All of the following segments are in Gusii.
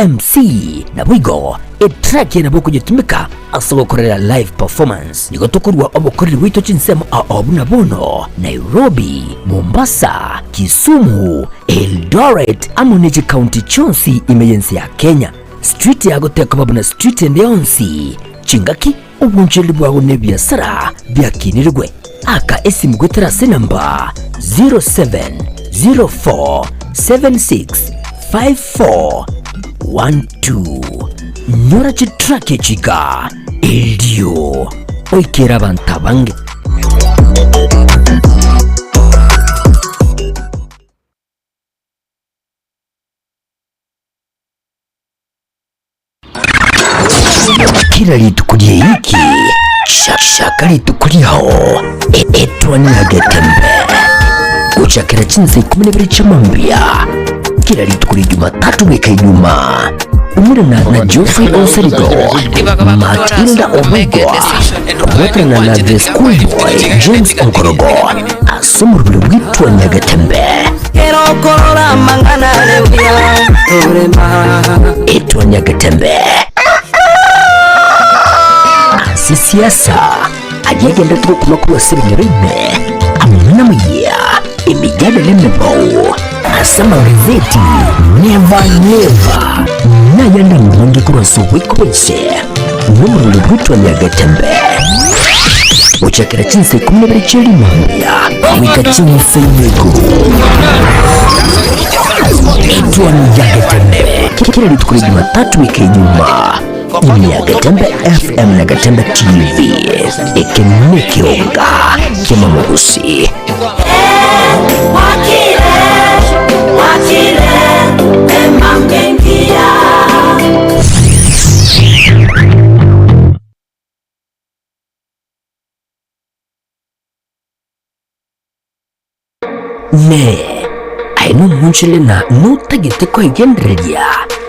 MC, Naboigo, etrack eye nabo okonyetumeka ase ogokorera live performance. Nigo tokorua obokoreri bwaito chinsemo ao buna bono, Nairobi, Mombasa, Kisumu, Eldoret amo ne chikaunti chionsi ime y'ense ya Kenya. Street yago tekoba buna street ende yonsi. Chingaki, obonchoreri bwago na ebiasara biakinirigwe. Aka esimu goetera ase enamba 0704765412. Nyora chitrack echi iga erio oikere abanto abange. Kila rituko ri'eiki, chaka rituko riao etwani ya Getembe gochakera chinsa ikomi na ibere chia mambia kila rituko ria Jumatatu goika Ijumaa. Umurana na Geoffrey Onsarigo, Matilda Obegwa, kobwaterana na The Schoolboy James Onkorogo ase omoroberi bw'etwani ya Getembe. Ekero okorora amang'ana are buya, torema. Etwani ya Getembe. Ase siasa, aria agenderete gokuma korwa ase ebinyoro ime, amang'ana amayia, emejadala emebao, ase amagazeti, Never Never, nayande amange korwa ase oboiko bw'ense, nomorweri bw'etwani ya Getembe. Gochakera chinsa ikomi na ibere chia rimambia goika chinsa ime igoro. Etwani ya Getembe kera rituko ria Jumatatu goika Ijumaa ime ya Getembe FM na Getembe TV. Eke nekeonga ki'amamogosi. Inee! Aye nomonchore na notagete koegendereria,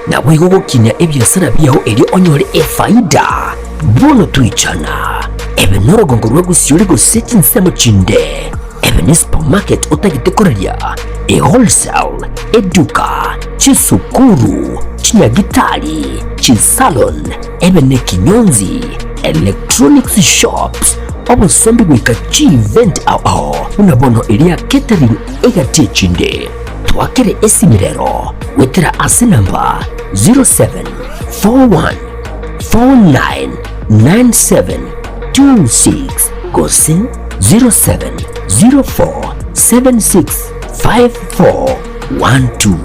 naboigo gokinia ebiasara biao erio onyore efaida? Bono toichana, ebe norogongo rwa gosiori gose chinsemo chinde, ebe ne supermarket otagete koraria, e wholesale, eduka, chisukuru, chinyagitari, chisalon, ebe nekinyonzi, electronics shops, obosombi goika chievent ao ao buna bono eria catering egati echinde. Twakere esimi rero goetera ase namba 0741499726 gose 0704765412.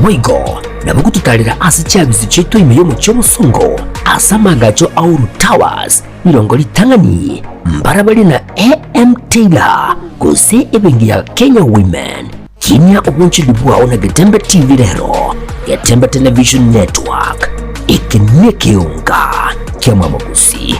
Boigo nabo gototarera ase chiabisi chiaito ime y'omochie omosongo ase amaagacho a Uhuru Towers, rirongo ritang'ani, mbarabare na AM Taylor gose ebenki ya Kenya Women. Kinia obonchori bwao na Getembe TV rero, Getembe Television Network, eke nekeonga ki'amamogusi.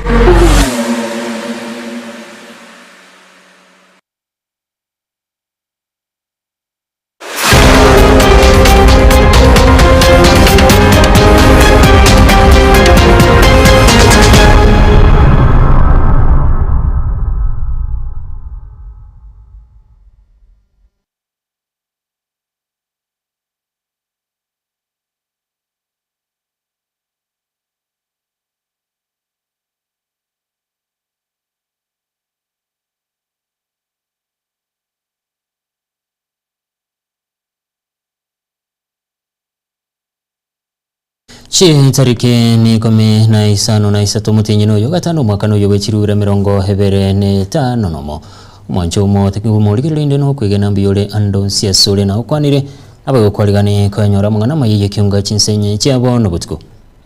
Chitariki n'ikomi na isano na isato omotienyi noyo gatano omwaka noyo bwe chirura emerongo ebere na etano nomo. Omwancho omotaki bw'omorigereria rinde nokwegena mbuya ore ande onsi asore na okwanire abagokwarigani koenyora amang'ana amaya y'ekiunga chinsenye chiabo nobotuko.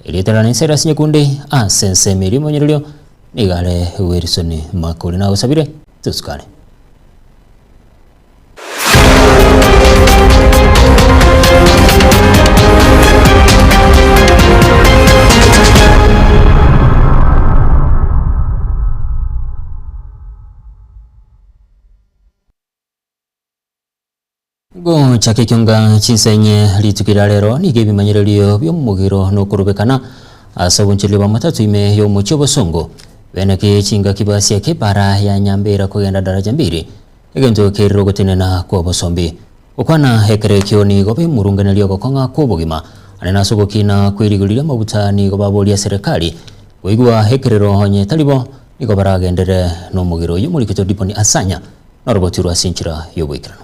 Erieta riane Cyrus Nyakundi ase ensemo eria omonyererio nigo are Wilson Makori nagosabire tosukane. Gochaka ekionga chinsenye rituko ria rero nigo ebimanyererio bi'omogiro na okorobekana ase obonchoreria bw'amatato ime y'omochie obosongo. Beneki chingaki basieke ebara ya Nyambera kogenda Daraja Mbili, egento kerire ogotenena kw'obosombi. Gokwana ekero ekio nigo bemurunganeria ogokong'a kw'obogima. Ane nase ogokina kw'erigori ri'amaguta nigo baboria eserekari koigwa ekerero onye tari bo nigo baragenderere nomogiro oyio Omorikito Diponi Asanya noroboti rwa ase enchera y'oboikeranu.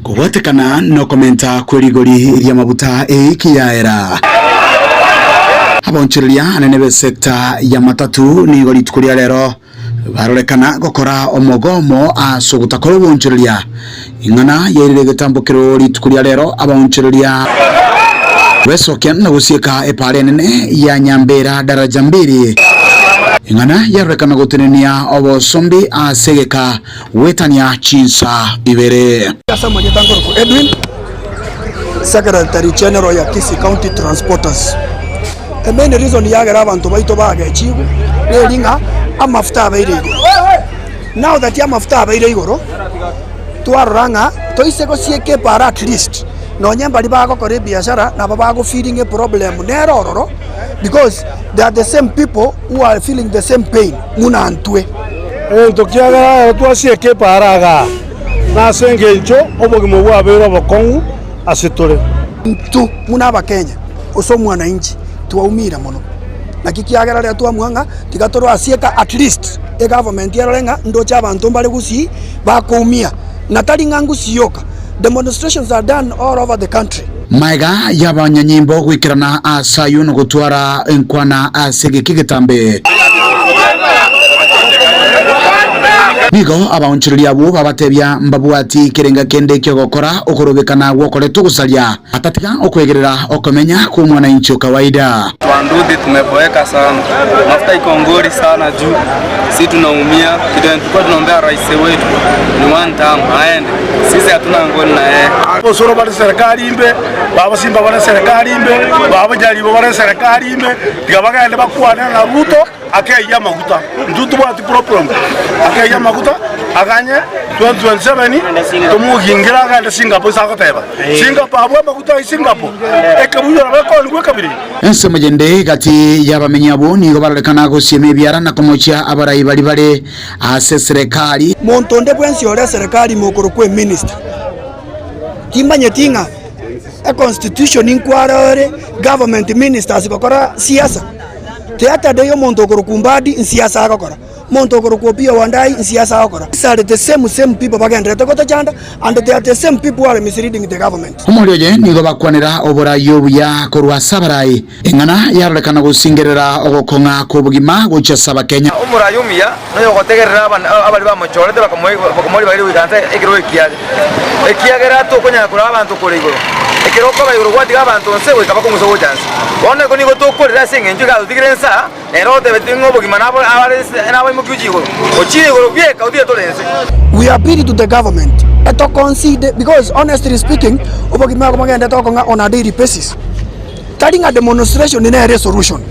Kobwatekana nokomenta kwerigori ri'amaguta eiki yaera. Abaonchoreria anene b'esecta ya matatu nigo rituko ria rero barorekana gokora omogomo ase ogotakora obonchoreria. Ing'ana yairire egetambo kero rituko ria rero abaonchoreria gwesokia na gosieka epaara enene ya Nyambera Daraja Mbili. Ing'ana yarorekana gotenenia obosombi ase egeka Goetania chinsa ibere. Ase amarieta nkorokwa Edwin, Secretary General ya Kisii County Transporters. The main reason yagera abanto baito bagechigwe neri ng'a amafuta abeire igoro. Now that amafuta abeire igoro, twarora ng'a toise gosieka epaara at least nonye mbaria bagokora ebiashara nabo bago feeling eproblem nere ororo because they are the same people who are feeling the same pain buna ntwe. Egento kiagera ero twasieka epaara igaa, nase engencho obogima bwabeire obokong'u ase tore. Intwe buna Abakenya, gose omwananchi, twaumire mono. Naki kiagera riria twamua ng'a tiga torasieka at least egovernment erore ng'a ndoche abanto mbare gusii bakoumia, na tari ng'a ngusii yoka, demonstrations are done all over the country. Magega y'abanyanyimbo goikerana ase ayio na gotwara enkwana ase egeka egetambe. Nigo abaonchoreria abwo babatebia mbabwati kerenga kende ki'ogokora okorobekana gw'okoreta ogosaria, atatiga okwegerera okomenya kw'omwananchi o kawaida. Twanduthi tumeboeka sana, mafuta iko ngori sana juu si tunaumia, kitu yenye tulikuwa tunaombea rais wetu ni one term aende, sisi hatuna ngoni na yeye. Abosoro bare serikali imbe, babasimba bare serikali imbe, babajaribo bare serikali imbe, tiga bagende bakwane na Ruto akeyie amaguta. Intwe ntobwati problem, akeyie amaguta aganye 2027 tomogingere agende Singapore ase agoteba. Singapore abwo amaguta ai Singapore, ekebuyu nabo ekonigwa ekabiri. Ensemo yende gati y'abamenyi abwo nigo barorekana gosiema ebiara na komochia abarai baria bare ase eserekari. Monto onde bwensi ore eserekari ime okorokwa eminister, timanyeti ng'a econstitution nkware ore government ministers gokora siasa. Theatre day omonto okorokwa Mbadi nsiasa agokora, omonto okorokwa Opiyo Wandayi nsiasa agokora. These are the same same people bagendererete gotochanda and they are the same people who are misleading the government. Omoerio oye nigo bakwanera oborai obuya korwa ase abarai, eng'ana yarorekana gosingerera ogokong'a kw'obogima gochia ase Abakenya. Omorai omuya noyogotegerera abaria bamochorete bakamoa ribaga ri'ogoikaransa ekerogo ekiage, ekiagera tokonyara koraa abanto kore igoro. Ekero okoba igoro gwatiga abanto nse goika bakong'uswa gocha nse. Bono iko nigo tokorera ase engencho egatotigera ensa, nere otebetie ng'a obogima naboimokiwe gochia igoro. Ochire igoro bweka otige tore nse. We appeal to the government eto consider because honestly speaking obogima obo bogendete okong'a on a daily basis tari ng'a demonstration nere esolution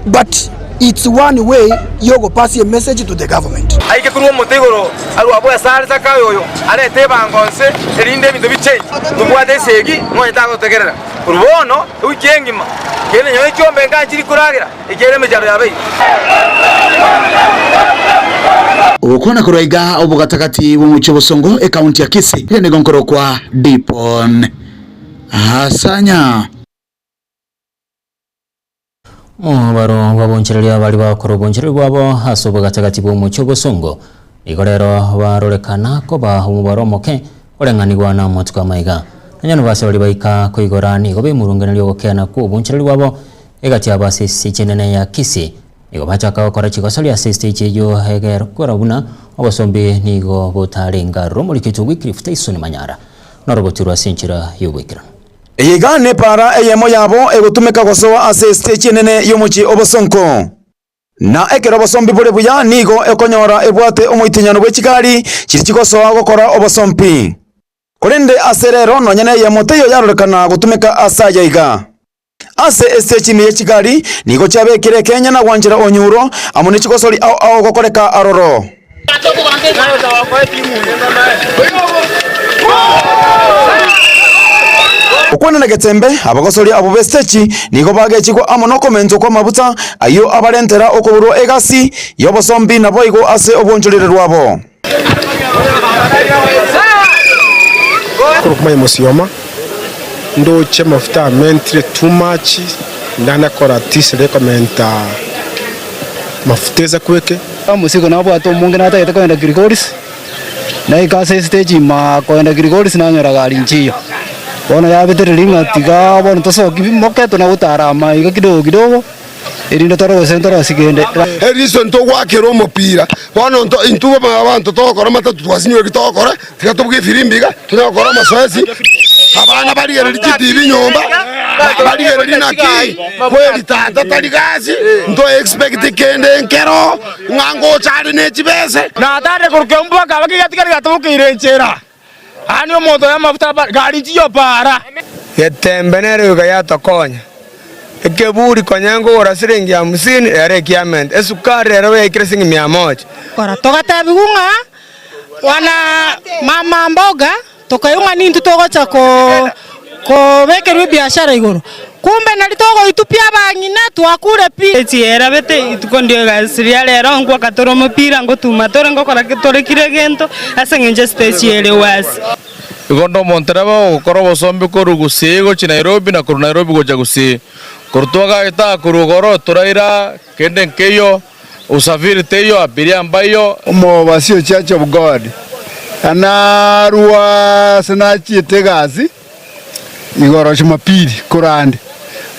but it's one way yogopass a message to the government. Aike korwa omote igoro arue abwo asare Zakayo oyo, arete ebango nse, erinde ebinto bichange. Tobwate esegi, nonya tagotegerera. Korwa bono ewiki engima, kende nyowe ekiombe nganchiri koragera, ekiagera emechando yabeire. Ogokwana korwa iga obogatagati bw'omochie obosongo ekaunti ya Kisii ere nigo nkorokwa Dipon Asanya. Omobaro bw'abonchoreria baria bagokora obonchoreria bwabo ase obogatagati bw'omochie obosongo nigo rero barorekana koba omobaro omoke koreng'anigwa namatuko amaiga. Nonya nabase baria baika koigora nigo bemurungeneria ogokeana kw'obonchoreria bwabo egati yabo ase estage enene ya Kisii. Nigo bachaka gokora chigosori ase estage eyio egerokora buna obosombi nigo botarenge aroro. Omorikito Wycliffe Tyson Manyara norogotirwe ase enchera y'oboikeranu. Eye iga nepaara eyemo yabo egotumeka gosoa ase esitechi enene y'omochie obosonko. Na ekero obosombi bore buya nigo ekonyora ebwate omoitinyano bwe chigari chiria chigosoa gokora obosombi. Korende ase rero nonya neyemo teiyo yarorekana gotumeka ase aya iga. Ase esitechi ime ye chigari nigo chiabekire ekenya na gwanchera onyuro amo ne chigosori ao ao gokoreka aroro. Okwana na getembe, abagosoria abwo b'esitechi nigo bagechigwa amo nokomentwa kw'amabuta ayio abarentera okoborwa egasi y'obosombi naboigo ase obwonchoreri rwabo. Korwa Mosioma. Ndoche amafuta amentire too much, naende nakora tisire komenta mafuta ase kweke. Omosigo nabwate omonge natagete kogenda Kilgoris, naika ase estage ime kogenda Kilgoris nanyora gari nchiyo. Bono yabetereria ng'a tiga bono tosoki moke tona gotara amaiga kidogo kidogo, erinde tore gose ntorosie kende. Eriso ntogwakera omopira, bono nto intwe abanto togokora matatu twasinyire ki togokora, tiga tobuge efirimbi iga, tonyare gokora amasoesi, abana barigererie chitibi nyomba, barigererie naki kweri tata tari gasi, nto expect kende nkero, ng'a ngocha are ne chibese. Natare korwa keumbu bakaba kegatigari gatobokeire enchera. Yaani omonto oyo amafuta aba gari nchiyo para. Getembe nere goika yatokonya. Ekeburi konya nkogora siringi hamsini rero ekiamente. Esukari rero yaikire siringi mia moja. Kora togatebigwa ng'a wana mama mboga tokaigwa ng'a nintwe togocha ko kobekerwa ebiashara igoro, kumbe nari togoitwa pi abang'ina twakure pi. Echiera bete ituko ndio egasi ria rero nkoaka tore omopira ngotuma tore ngokora ki tore kira egento ase eng'encho estage ere wasi. Igo onde omontereba ogokora obosombi korwa Gusii gochia Nairobi na korwa Nairobi gocha Gusii. Korwa twagaeta aa korwa igoro toraira kende nkeiyo, usafiri teiyo, abiria mbaiyo. Omobasi o Church of God, Narua ase nachiete egasi igoro Jumapili korande,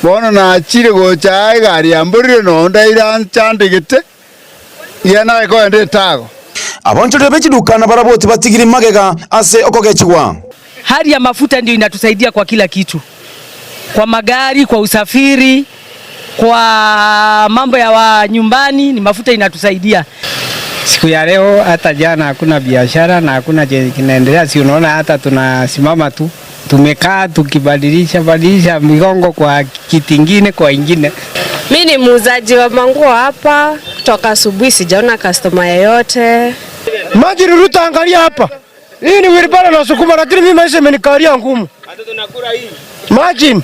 bono nachire gocha aa egari yamborire noo ndaire anchandegete, iga naye kogenda etago. Abanchorire be chiduka nabarabwo tibatigiri magega ase okogechigwa. Hali ya mafuta ndio inatusaidia kwa kila kitu, kwa magari, kwa usafiri, kwa mambo ya wa nyumbani, ni mafuta inatusaidia. Siku ya leo hata jana hakuna biashara na hakuna chenye kinaendelea, si unaona hata tunasimama tu, tumekaa tukibadilisha badilisha migongo kwa kiti ingine kwa ingine. Mi ni muuzaji wa manguo hapa, toka asubuhi sijaona customer yeyote. Maji Ruto, angalia hapa. Hii ni wilibara na sukuma, lakini mimi maisha imenikalia ngumu. Imagine.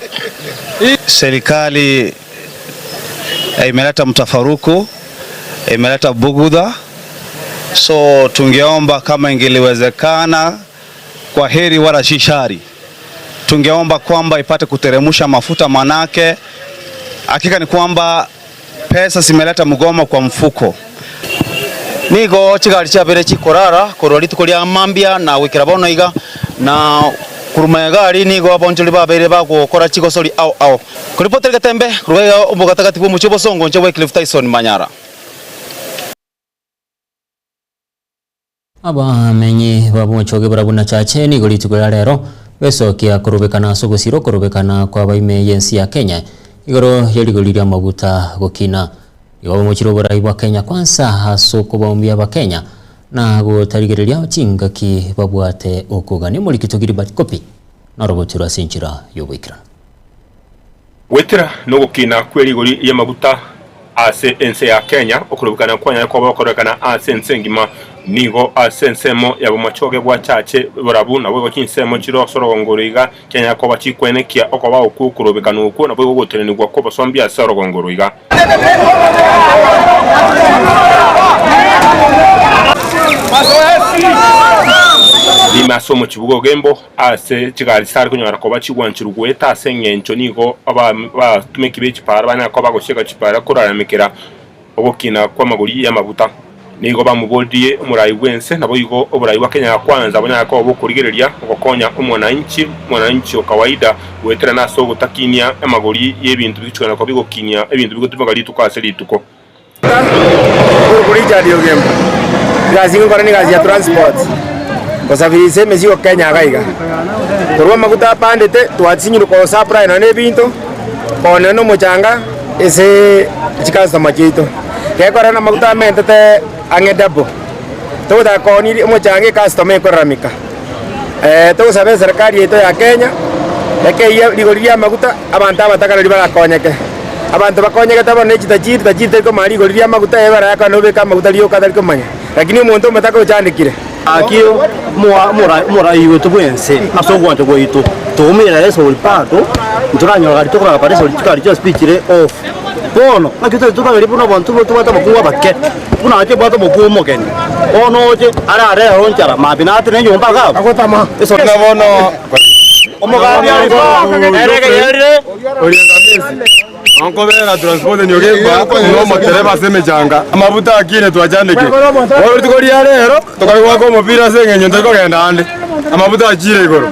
Serikali imeleta mtafaruku, imeleta bugudha, so tungeomba kama ingeliwezekana, kwa heri wala si shari, tungeomba kwamba ipate kuteremusha mafuta, manake hakika ni kwamba pesa zimeleta mgomo kwa mfuko. Nigo chigari chiabere chikorara korwa rituko ria mambia na goikera bono iga na korwa egari nigo abonchori babeire bagokora chigosori ao ao. Koripotera egetembe korwa iga omogatagati bw'omochie obosongo inche Wycliffe Tyson Manyara. Abamenyi ba Bomochoge barabwo na Chache nigo rituko ria rero besokia korobekana ase ogosira okorobekana kw'abaime y'ensi ya Kenya igoro ye rigori ri'amaguta gokina. Igo bamochire oborai bwa Kenya Kwanza ase okobaombia abakenya na gotarigereria chingaki babwate okogania. Omorikito Gilbert Kopi norobotirwe ase enchera y'oboikeranu. Goetera nogokina kwe rigori ri'amaguta ase ense ya Kenya, okorobekana kwanyare koba gokororekana ase ense engima. Nigo ase ensemo ya bomachoge bwa Chache borabu, naboigo chinsemo chire ase orogongo oro iga chianyare koba chikwenekia okoba okwo okorobekana okwo, naboigo ogotenenigwa kw'obosombi ase orogongo oro iga. Ime ase omochie bw'ogembo ase chigari chitari konyara koba chigwancherwa goeta ase engencho nigo abatumeki be chipara banyare koba bagosieka chipara koraramekera ogokina kw'amagori y'amaguta. Nigo bamoboririe omorai bw'ense, naboigo oborai bwa Kenya ya Kwanza bonyare koba bokorigereria gokonya omwananchi, mwananchi o kawaida, goeterana ase ogotakinia amagori y'ebinto bigochikana koba bigokinia ebinto bigotumeka rituko ase rituko. Korwa Richard Ogembo, egasi ngokora ne egasi ya transport, gosafirisa emesigo Kenya iga iga. Korwa amaguta apandete twasinyirwe ko supply nonye na ebinto, koonia na omochanga ase chicustomer chiaito. Gekora na amaguta amentete ang'e double, togotaka koonia omochanga ecustomer ekoraramika. Togosaba eserekari yaito ya Kenya, ekeyie rigori ria amaguta, abanto abataka nario barakonyeke. Abanto bakonyegete bono ne chitajiri, tajiri tari komanya rigori ria amaguta, eye barayakore nobeke amaguta rioka atari komanya, lakini omonto omotaka ochandekire. Gaki omorai oito bwense ase ogwancha gwaito togomenyera esori bado ntoranyora gari tokorara para esori chigari chionsi pi chire off. Bono naki totagete toragerie buna abanto tobwate abakungu abake buna inche mbwate omokungu omogeni bono oche arare ero nchara mambia natenene nyomba iga abwo. Buna bono. Onkobera transport nyogemba nomotereba ase emechanga amabuta akine twachandekire bono rituko ria rero tokari goaka omopira ase eng'encho ntari kogenda ande amabuta achire igoro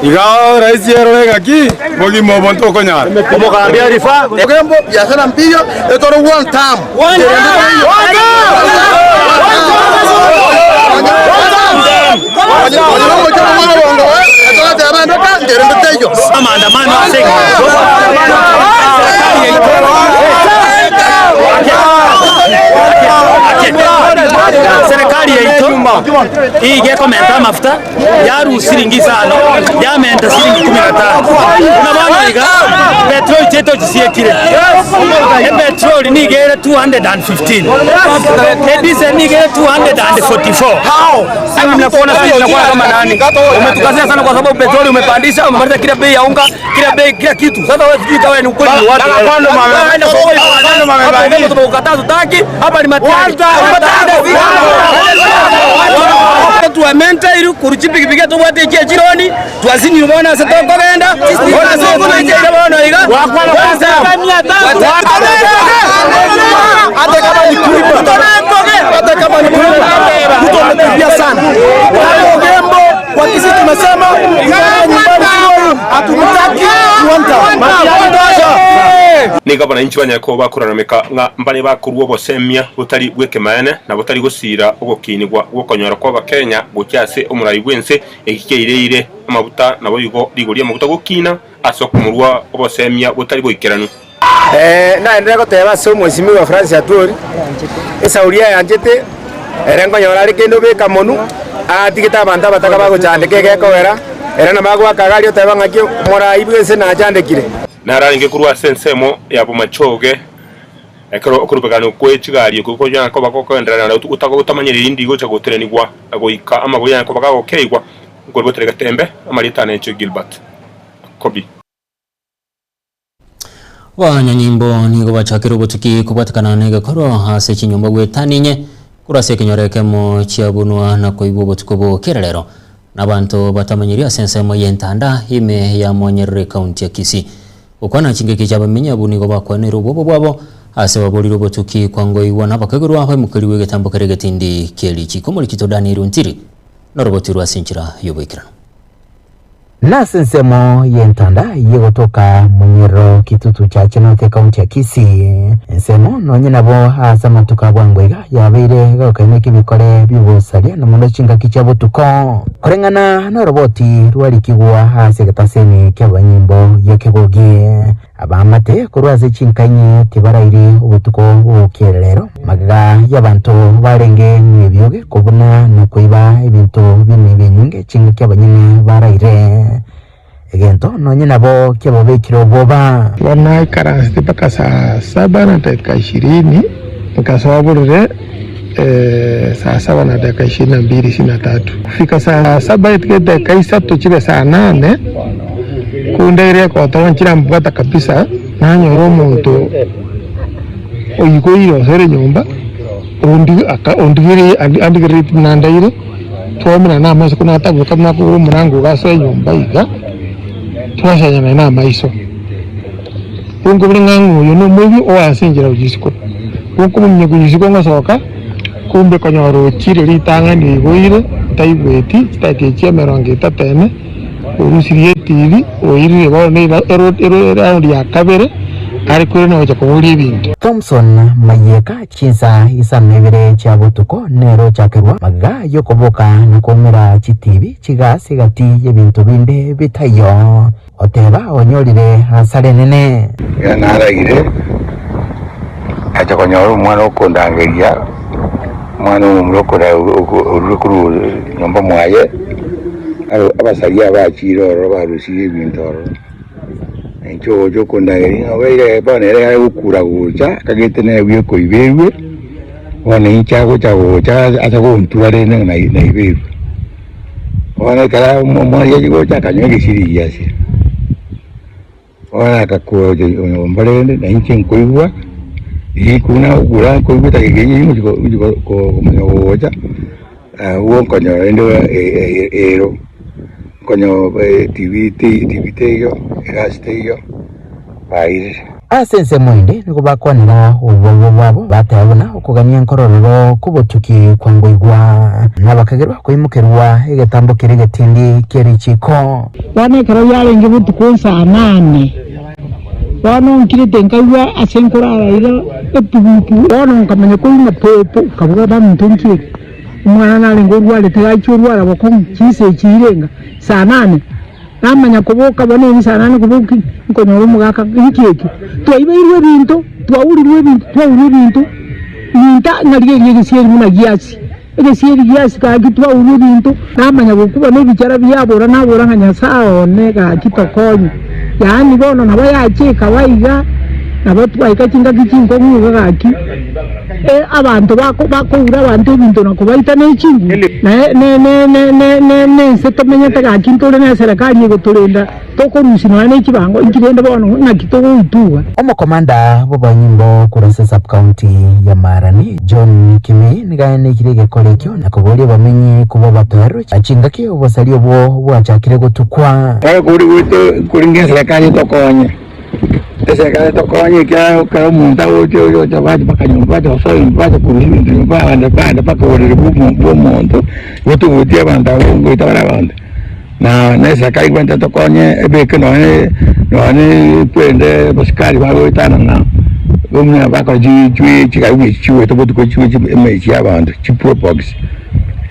iga rahisi erore ng'aki bogima obo ntokonyara. Omogambi Alifa. Ogembo biasara mbiyo etore one term. Serikali yaito iga ekomenta amafuta yarusia siringi isano yamenta siringi kumi na tano. Buna bono iga petroli chiaito chisiekire, epetroli niga ere 215, ediesel niga ere 244. Mnakuona sisi tunakuwa kama nani? Umetukazia sana kwa sababu petroli umepandisha, umepandisha kila bei ya unga, kila bei, kila kitu. Sasa wewe sijui kama ni ukweli ni wapi. Wewe enda soko hiyo. Hapa ndio tumekukataa tutaki, hapa ni matani. Twamenta iru kuru chipikipiki tobwate echi echironi twasinyire bono ase tokogenda bono ase okomencheire bono iga Hata kama ni kuiba, hata kama ni kuiba, mtu ametuibia sana. Wale Ogembo kwa kisi tumesema nyumbani sio hatumtaki tuanta. Nigo abananchi banyare koba bakorarameka ng'a mbare bakorua obosemia botari bw'ekemanene na botari gosiira ogokinigwa gw'okonyora kw'Abakenya gochia ase omorai bw'ense, eki kiaireire amabuta naboigo rigori ri'amabuta gokina ase okomorua obosemia botari boikeranu. Naenderere goteba ase omwesimigwa Francis Atwoli, esauri ayanchete, ere nkonyora are kende obeka monwe, atigete abanto abataka bagochandeka egekogera, ere nabo agoaka gari oteba ng'aki omorai bw'ense nachandekire. Nararenge korwa ase ensemo ya bomachoge, ekero okorubekana kwe chigari okwo konyara koba gokoenderera na gotamanyeriri ndi gocha gotenenigwa goika amagoro yane koba gagokeigwa, nkorubetere getembe, amarieta ane inche Gilbert Kobi. Abanyanyimbo nigo bachakire obotuki kobwatekana negekorwa ase chinyomba gwetaninye korwa ase ekenyoro ekemo chiabunwa na koibwa obotuko bo kera rero nabanto batamanyiri ase ensemo y'entanda ime ya Monyerere ekaunti ya Kisii. Gokwana chingaki chi'abamenyi abwo nigo bakwanire obwoba bwabo ase baborire obotuki kwangoigwa nabakagerwa baimokerigwe egetambo keria egetindi kie richiko. Omorikito Daniel Ontiri norobotirwe ase enchera y'oboikeranu. Nase ensemo y'entanda y'egotoka Munyiro Kitutu Chache North ekaunti ya Kisii, ensemo nonye nabo ase amatuko a bwango iga yabeire egokaineka ebikore bi'obosaria na mono chingaki chia botuko. Koreng'ana noroboti rwarikigwa ase egetaseni ki'abanyimbo gi'ekegogi, Abaamate korwa ase chinkainyi tibarairi obotuko bw'ogokiera Magega y'abanto barenge nebioge kobuna na koiba ebinto bi'emiibo enyinge chingaki abanyene baraire. Egento nonye nabo kiababekire obwoba. Bono naikaransete mpaka saa saba na dakika ishirini, nkasoa borere saa saba na dakika ishirini na mbili ishirini na tatu. Kufika saa saba etige edakika isato chibe saa nane, kundeire egotoro nchirambwata kabisa, nanyora omonto oigoire osoire nyomba, ondigirie andigereretie buna ndaire, twaumera namaiso ko nataboka buna akogora omorango iga asoe nyomba iga, twasanyana namaiso. Gonkobora ng'a ng'a oyo nomoibi oase enchera gochia isiko. Gonkomomanya gochia isiko ngosoka, kumbe konyora ochire ritang'ani oiboire, ntaigweti, chidakika echio emerongo etato ene, orusirie etibi, oirire bono na ero ero eraundi ya kabere, are koirana gocha koboria ebinto. Thomson Mayeka chinsa isano na ibere chia botuko nere ochakerwa magega y'okoboka na koumera chitibi chigasi gati y'ebinto binde bitaiyo. Oteba onyorire asare enene. Ekero naragire, ngacha konyora omwana okondangeria, omwana omomura orure korwa nyomba mwaye, abasaria bachire ororo barusirie ebinto ororo. Na inche ogocha okondangeria ng'a obeire bono ere agokura gocha, akagete nere ekoiberwe, bono inche agocha gocha acha gontura rende ng'a naiberwe. Bono ekero omwana achia gocha akanywa egesiri giasia, bono agakwa nyomba rende na inche nkoigwa, riiko buna agokura nkoigwa edageka eyio ngochi ngochi komanya gocha, abwo nkonyora rende ero. Nkonye TV TV teiyo, egasi teiyo, bairire. Ase ensemo ende nigo bakwanera obobe bwabo, bateba buna okogania nkorororo kw'obotuki kwangoigwa, na bakagerwa koimokerwa egetambo keria egetindi kie richiiko. Bono ekero biarenge botuko nsaa nane, bono nkirete nkaigwa ase nkorara iga etugutu, bono nkamanya koigwa popo, nkabuga baminto nki eke? Omwana narenge orwarete gachia orwara bokong'u chinsa echi irenga saa nane, namanya koboka bono eri saa nane koboka nkonyora omogaka nki eke? Twaibeirwe ebinto, twaurirwe ebinto, twaurwa ebinto, ninta ng'a rigerio egesieri buna giasi, egesieri giasi gaki twaurwa ebinto, namanya gokuba na ebichara biabora nabora ng'a Nyasaye one gaki tokonye, yaani bono nabo yacha ekaba iga, nabo twaika chingaki chinkong'u iga gaki. Abanto bakoura abanto ebinto na kobaita ne chinguru, na nense tomenyete gaki ntore ne eserekari egotorenda, tokorusia nonya ne chibango, inki rende bono ng'aki togoituga? Omokomanda bw'abanyimbo korwa ase sub-county ya Marani, John Kimei, nigo aenekirie egekora ekio na koboria abamenyi koba batoerwe chingaki obosaria obwo bwachakire gotukwa. Ekero kori goito korenge eserekari etokonye. Eserekari etokonye ekiagera ekero omonto agocha oyocha bacha mpaka nyomba bacha gosoa nyomba bacha korusia ebinto nyomba abande bande mpaka oborere bwa omo bwa omonto, igo togotia abanto abwo ngoita bare abanto. Na na eserekari ebwenerete etokonye ebeke nonye nonye twende abasikari bagoetanana buna bakora chi chi chigari buna echi chigoeta botuko chibe chi emechi ya abanto chiprobox,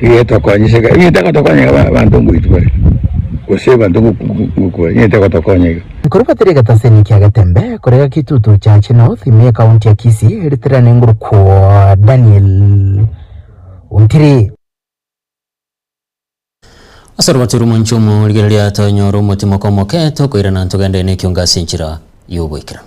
igo etokonye eserekari onye tegotokonya iga abanto ngoitwa bare, gose abanto ngokwa onye tegotokonya iga. Nkorubatera egetaseni kia Getembe, korega Kitutu Chache North, ime y'ekaunti ya Kisii, ritirane ngurukwo Daniel Ontiri. Ase orobato rw'omonche omo, rigereria tonyore omotimoko omoke, tokoirana ntogende nekiongo ase enchera y'oboikeranu.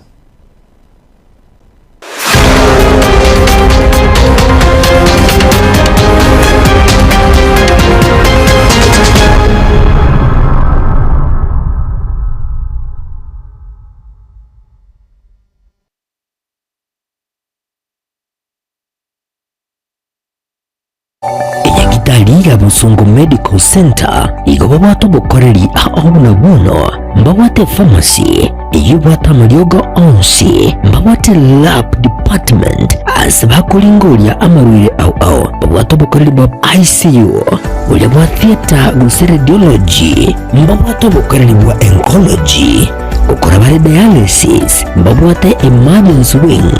Enyagitari ya Bosongo Medical Centre igo babwate obokoreri ao buna bono mbabwate pharmacy eyio ebwate amariogo onsi, mbabwate lab department ase bakoringoria amarwaire ao ao, babwate obokoreri bwa ICU, boria bwa theatre gose radiology, mbabwate obokoreri bwa oncology, gokora bare dialysis, mbabwate emergency wing,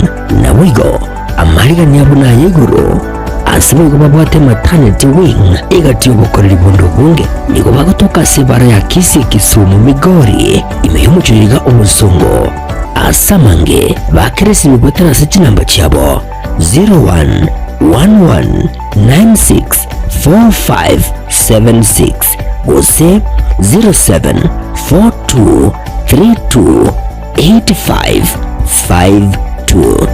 naboigo Amarigani abo naya igoro, ase boigo babwate maternity wing egati y'obokoreri bonde obonge. Nigo bagotoka ase ebara ya Kisii Kisumu Migori ime y'omochie oyo iga Obosongo. Ase amange bakeresirwe goetera ase chinamba chiabo 0111964576 gose 074232 8552.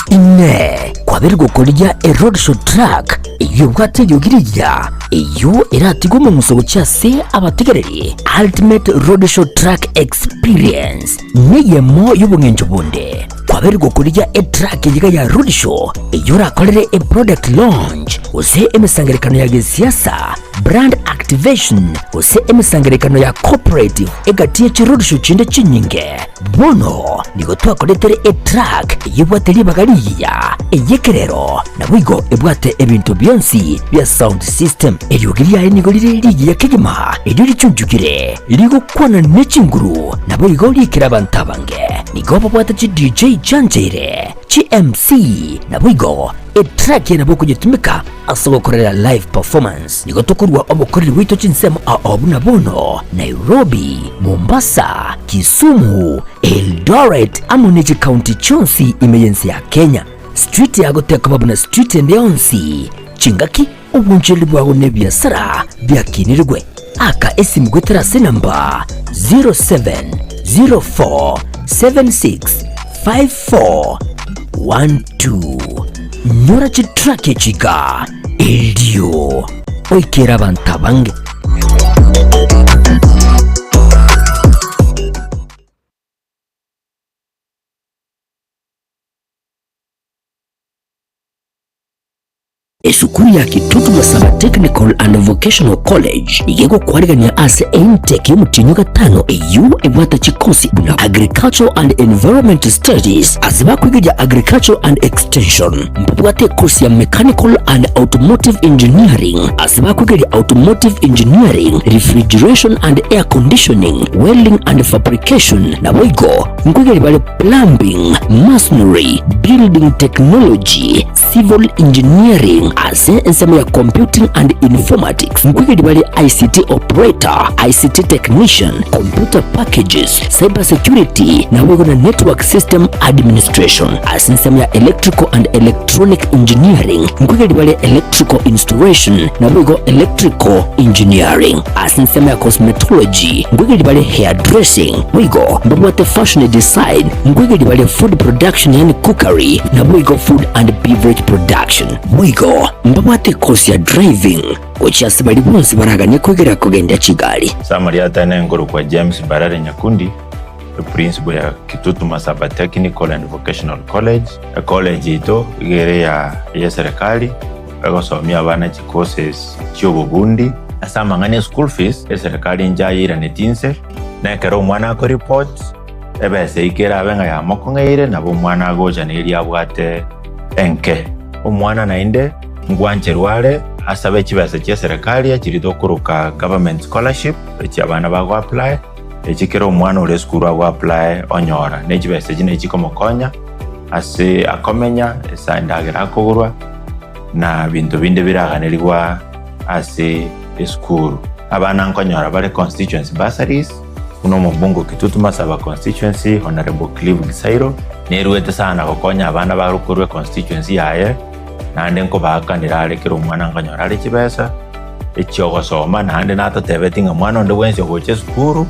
Inee! Kwabeire gokorigia eroadshow truck eyio ebwate eriogi rigiya, eyio eratigwe omong'uso gochia ase abategereri? Ultimate Roadshow Truck Experience neyemo y'obong'encho bonde. Kwabeire gokorigia etruck eyiga ya roadshow eyio orakorere eproduct launch gose emesangererekano ya gesiasa, brand activation gose emesangererekano ya corporate egati ye chiroadshow chinde chinyinge. Bono nigo twakoretere etruck eyio ebwate ribaga rigiya, ey'ekerero, naboigo ebwate ebinto bionsi bia sound system. Eriogi riaye nigo rire rigiya kegima, erio richunchukire, rigokwana ne chinguru, naboigo riikire abanto abange. Nigo babwate chi DJ chiancheire, chi MC, naboigo etruck eye nabo okonyetumeka ase ogokorera live performance. Nigo tokorua obokoreri bwaito chinsemo ao buna bono, Nairobi, Mombasa, Kisumu, Eldoret amo ne chikaunti chionsi ime y'ense ya Kenya. Street yago tekoba buna street ende yonsi, chingaki, obonchoreri bwago na ebiasara biakinirigwe. Aka esimu goetera ase enamba 0704765412. Nyora chitrack echi iga erio oikere abanto abange. Esukuru ya Kitutu Masaba Technical and Vocational College nigo egokwarigania ase intake y'omotienyi o gatano eyio ebwate chikosi buna Agricultural and Environment Studies ase bakwegeria Agricultural and Extension. Mbabwate ekosi ya Mechanical and Automotive Engineering ase bakwegeria Automotive Engineering, Refrigeration and Air Conditioning, Welding and Fabrication naboigo nkwegeria bare Plumbing, Masonry, Building Technology, Civil Engineering ase ensemo ya Computing and Informatics nkwegeri bare ICT Operator, ICT Technician, Computer Packages, Cyber Security naboigo na Network System Administration. Ase ensemo ya Electrical and Electronic Engineering nkwegeri bare Electrical Installation naboigo Electrical Engineering. Ase ensemo ya Cosmetology nkwegeri bare Hairdressing boigo mbabwate Fashion Design nkwegeri bare Food Production yaani Cookery naboigo Food and Beverage Production. Boigo mbabwate ekosi ya Driving gochia ase baria bonsi baraganie kwegera kogendia chigari. Samari atene nkorokwa James Mbarare Nyakundi, eprinciple ya Kitutu Masaba Technical and Vocational College. Ecollege yaito iga ere ya eyeserikali, egosomia abana chicourses chiobobundi. Ase amang'ana e school fees, eserikali nchayeiranetie inse, na ekero omwana akoreport, ebesa eyio kerabe ng'a yamokong'eire, nabo omwana agocha neria abwate enke. Omwana naende ngwancherwa are asabe chibesa chi'eserekari echiria tokoroka government scholarship, echi abana bago apply, echi kera omwana ore esukuru ago apply onyora. Ne chibesa echi nachi chikomokonya ase akomenya, ase endagera akogorwa, na binto binde biraganerigwa ase esukuru. Abana nkonyora bare constituency bursaries, buna omobunge o Kitutu Masaba constituency Honourable Clive Gisairo, neruete sana gokonya abana bare korwa econstituency yaye, naende nkobaakanera are kera omwana nkonyora are chibesa echiogosoma, naende natotebetie ng'a mwana onde bwensi ogocha esukuru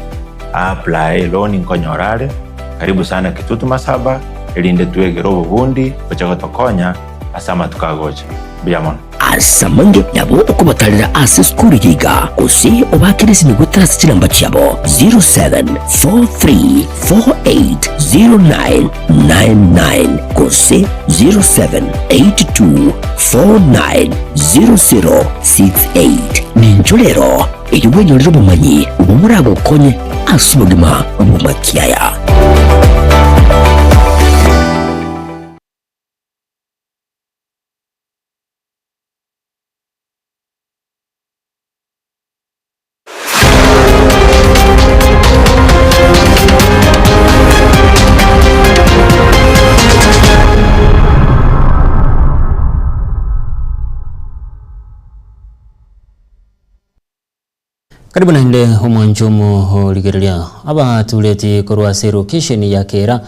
a apply eloan nkonyora are, karibu sana Kitutu Masaba, erinde twegere obobundi boche gotokonya ase amatuko agocha. Mbuya mono. Ase amange nabo okobatarera ase esukuru eye iga, gose obaakere esimi goetera ase chinamba chiabo 0743480999 gose 0782490068. Nincho rero erio bwenyorere obomanyi obwo boragokonye ase obogima bw'amakiaya. Karibu naende omwancho omorigereria abatureti korwa ase location ya Kera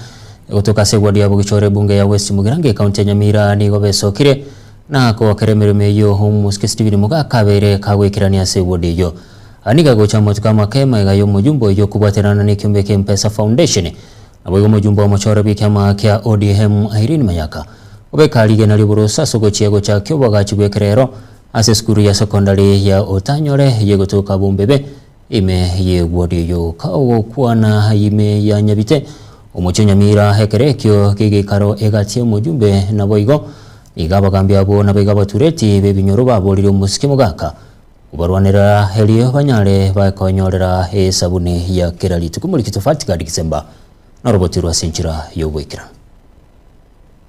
gotoka ase eward ya Bogichora ebunge ya West Mugirango ekaunti ya Nyamira nigo besokire na kogokera emeremo eyio omosike Stephen Mogaka abeire kagoikerania ase eward eyio. Aya nigo agocha amatuko amake magega y'omojumbe oyio kobwaterana nekiombe kia Mpesa Foundation Naboigo omojumbe omochore bw'ekiama kia ODM Irene Mayaka obeka rigena ri'oboroso ase ogochia gochakia oboagachi bw'ekerero ase esukuru ya sekondari ya Otanyore ey'egotoka Bombebe ime y'ewodi eyio. Kagokwana ime ya Nyabite omochie o Nyamira ekero ekio ki'egeikaro egati y'omojumbe naboigo nigo abagambi abwo naboigo abatureti b'ebinyoro baborire omosike Mogaka Kobarwanerera erio banyare bakonyorera esabuni ya kera rituko Moriki Tofauti Gadi Gisemba norobotirwe ase enchera y'ogoikeranu.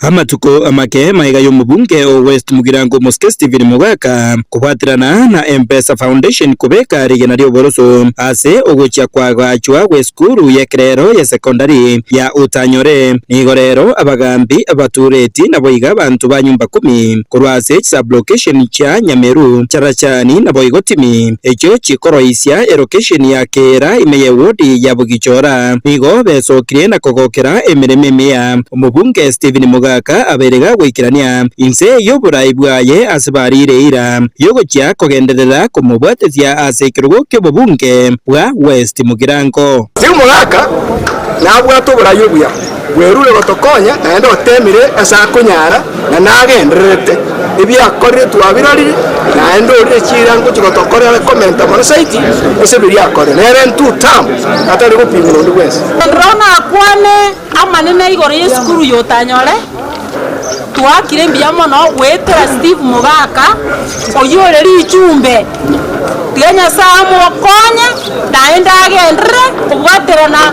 Amatuko amake magega y'omobunge o West Mugirango Omosike Stephen Mogaka kobwaterana na M-Pesa Foundation kobeka rigena ri'oboroso ase ogochia koagachwa gw'esukuru y'ekerero ya sekondari ya Utanyore. Nigo rero abagambi, abatureti naboigo abanto ba nyumba kumi Korwa ase chisublocation chia Nyameru, Charachani naboigo Timi, echio chikoroisia elokesheni ya Keera ime y'ewodi ya Bogichora, nigo besokirie na kogokera emeremo emiya. Omobunge Stephen Mogaka abeire gagoikerania inse y'oborai bwaye ase bariire eira y'ogochia kogenderera komobwatesia ase ekerogo ki'obobunge bwa West Mugirango. Stephen Mogaka nabwate oborai obuya. Bwerure gotokonya, naende oteemire ase akonyara, na nagendererete. Ebiakorire twabirorire, naende orire chiira ngochia gotokorera komenta mono zaidi ase biria akorire. Nere intwe term atari gopimwa nonde bwensi. Ndire nakwane amanene igoro y'esukuru y'otanyore. Twakire mbuya mono goetera Steve Mogaka oyio ore richumbe. Tiga Nyasae amokonye naende agenderere kobwaterana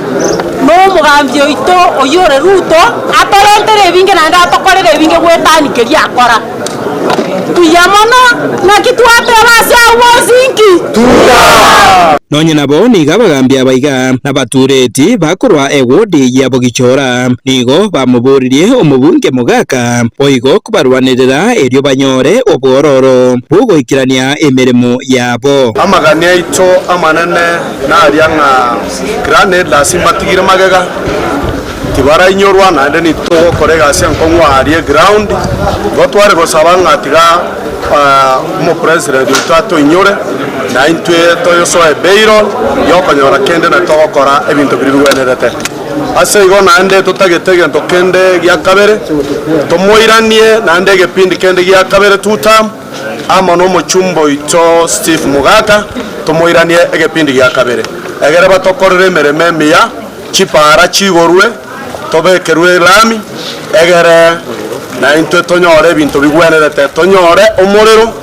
nomogambi oito oyio ore Ruto atorentere ebinge naende atokorere ebinge goetania keria akora. Mbuya mono, naki twateba ase abwo bonsi nki? Nonye nabo nigo abagambi aba iga nabatureti bakorwa ewodi ya Bogichora nigo bamoboririe omobunge Mogaka boigo kobarwanerera erio banyore obwororo bw'ogoikerania emeremo yabo. Amagani aito amanene naria ng'a Granaders mbatigire magega, Tibarainyorwa naende nitogokora egasi enkong'u aaria eground, igo tware gosaba ng'a tiga omopresident oito atoinyore na intwe toyosoe bail yokonyora kende na togokora ebinto biria bigwenerete. Ase igo naende totagete egento kende gia kabere, tomoiranie naende egepindi kende gia kabere two term, amo nomochumba oito Steve Mogaka, tomoiranie egepindi gia kabere, egere batokorere emeremo emiya. Chipaara chigorwe, tobekerwe elami, egere naintwe tonyore ebinto bigwenerete, tonyore omorero,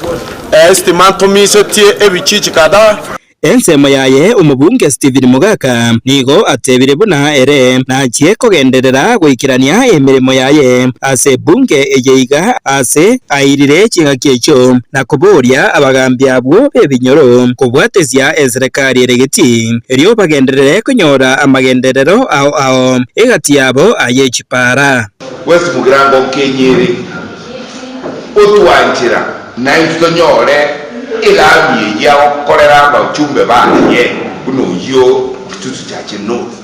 estima ntomisetie ebichichi kadhaa. Ensemo yaye omobunge Stephen Mogaka nigo atebire buna ere nachie kogenderera goikerania emeremo yaye ase ebunge eye iga ase airire chingaki echio na koboria abagambi abwo b'ebinyoro kobwatesia eserekari ere getii Erio bagenderere konyora amagenderero ao ao egati yabo aye chipara. West Mugirango nkenyere otwanchera naintwe tonyore elami eyio agokorera abachumbe baye buna oyio Kitutu Chache North.